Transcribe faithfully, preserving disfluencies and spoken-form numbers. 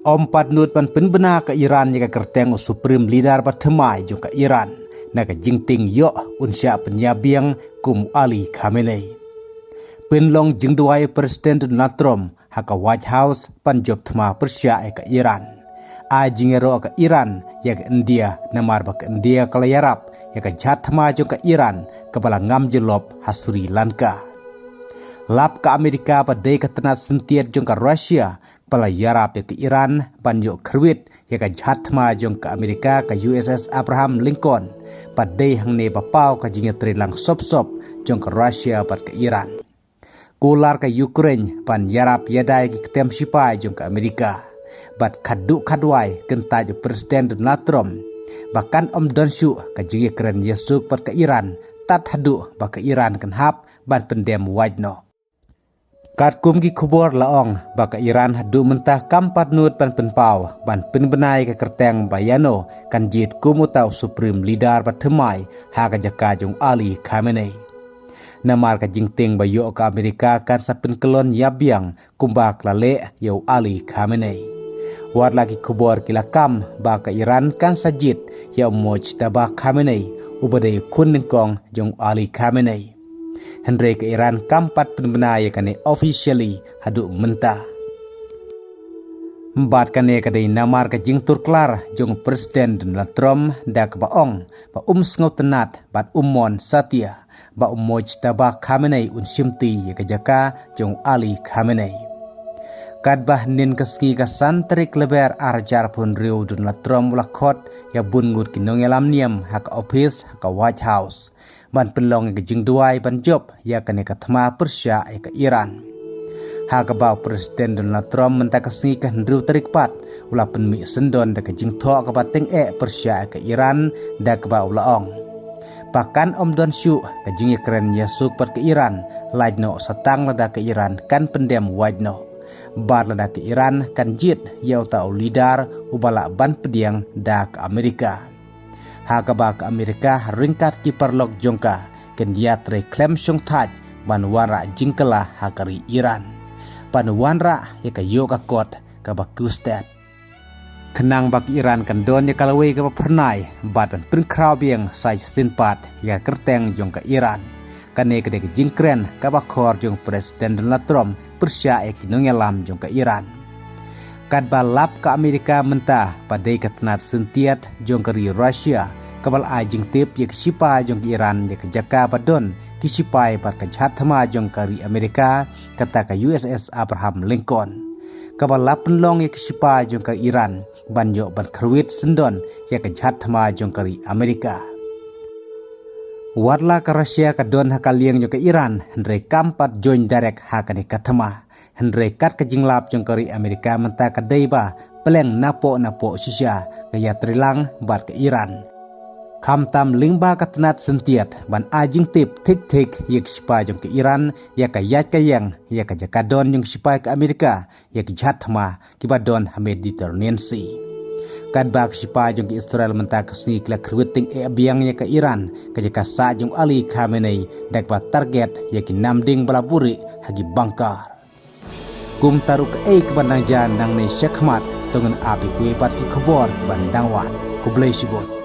Ym pat nud ban pynbna ka Iran ïa ka kyrteng u Supreme Leader ba thymmai jong ka Iran na ka jingtieng ïoh un shah pynïabiang kum u Ali Khamenei. Pynlong jingduwai President Donald Trump ha ka White House ban jop thma pyrshah ïa ka Iran. Ai jingïaroh ka Iran ïa ka India namar ba ka India ka la ïarap ïa ka jhat thma jong ka Iran kaba la ngam jyllop ha Sri Lanka. Lap ka Amerika ba dei ka tnat syntiat jong ka Russia ba la ïarap ïa ka Iran ban ïoh kyrwit ïa ka jhat thma jong ka Amerika ka U S S Abraham Lincoln, ba dei hangne ba paw ka jingïatreilang sop-sop jong ka Russia bad ka Iran. Kular ka Ukraine ban ïarap ïada ïa ki ktem shipai jong ka Amerika. Bad khadduh khadwai kyntait u President Donald Trump ba kan ym don shuh ka jingïakren ïasuk bad ka Iran tad haduh ba ka Iran kan hap ban pyndem wait noh. Katkum ki khubor la ong ba ka Iran haduh mynta kam pat nud ban pynpaw ban pynbna ïa ka kyrteng ba ïano kan jied kum uta u Supreme Leader ba thymmai ha ka jaka jong u Ali Khamenei. Namar ka jingtieng ba ïoh ka Amerika kan sa pynkyllon ïabiang kumba ka la leh ïa u Ali Khamenei. Wat la ki khubor ki la kam ba ka Iran kan sa jied ïa u Mojtaba Khamenei uba dei u khun nyngkong jong u Ali Khamenei. Hynrei ka Iran kam pat pynbna ïa kane officially haduh mynta. Bad kane ka dei namar ka jingtur klar jong u President Donald Trump da kaba ong ba um sngewtynnat bad um mon satia ba u Mojtaba Khamenei un shimti ïa ka jaka jong u Ali Khamenei. Katba hynnin ka sngi ka san tarik Lber ar hajar arphew hynriew u Donald Trump u la khot ïa bun ngut ki nongïalam niam ha ka ophis ha ka White House ban pynlong ïa ka jingduwai ban jop ïa kane ka thma pyrshah ïa ka Iran. Ha kaba u President Donald Trump mynta ka sngi ka hynriew tarik pat u la pynmih syndon da ka jingthoh kaba tyngeh pyrshah ïa ka Iran da kaba u la ong ba kan ym don shuh ka jingïakren ïasuk bad ka Iran lait noh sa tang lada ka Iran kan pyndem wait noh bad lada ka Iran kan jied ïa uta u leader uba lah ban pdiang da ka Amerika. Ha kaba ka Amerika ryngkat ki paralok jong ka kin ïatrei khlem shongthait ban wanrah jingkylla ha ka ri Iran, ban wanrah ïa ka ïoh ka kot kaba kustet. Khnang ba ka Iran kan don ïa ka lawei kaba phyrnai bad ban pynkhraw biang sa shisien pat ïa ka kyrteng jong ka Iran. Kane ka dei ka jingkren kaba khor jong President Donald Trump pyrshah ïa ki nongïalam jong ka Iran. Katba lap ka Amerika mynta ba dei ka tnat syntiat jong ka ri Russia kaba la ai jingtip ïa ki shipai jong ka Iran ïa ka jaka ba don ki shipai bad ka jhat thma jong ka ri Amerika, kata ka U S S Abraham Lincoln, kaba la pynlong ïa ki shipai jong ka Iran ban ïoh ban kyrwit syndon ïa ka jhat thma jong ka ri Amerika. Wat la ka Russia ka don ha ka liang jong ka Iran, hynrei kam pat join direct ha kane ka thma. Hynrei kat ka jinglap jong ka ri Amerika mynta ka dei ba pleng napoh napoh shisha ka ïatreilang bad ka Iran. Khamtam lyngba ka tnat syntiat ban ai jingtip thik thik ïa ki shipai jong ka Iran ïa ka ïaid ka ïeng ïa ka jaka don jong ki shipai ka Amerika ïa ki jhat thma kiba don ha Mediterranean Sea. Katba ki shipai jong ka Israel mynta ka sngi ki la kyrwit tyngeh biang ïa ka Iran, ka jaka sah jong u Ali Khamenei, da kaba target ïa ki namding ba la buhrieh ha ki bunker. Kumta ruh kaei kaban dang jia nangne shakhmat, to ngin ap ïa kiwei pat ki khubor kiban dang wan. Khublei shibun.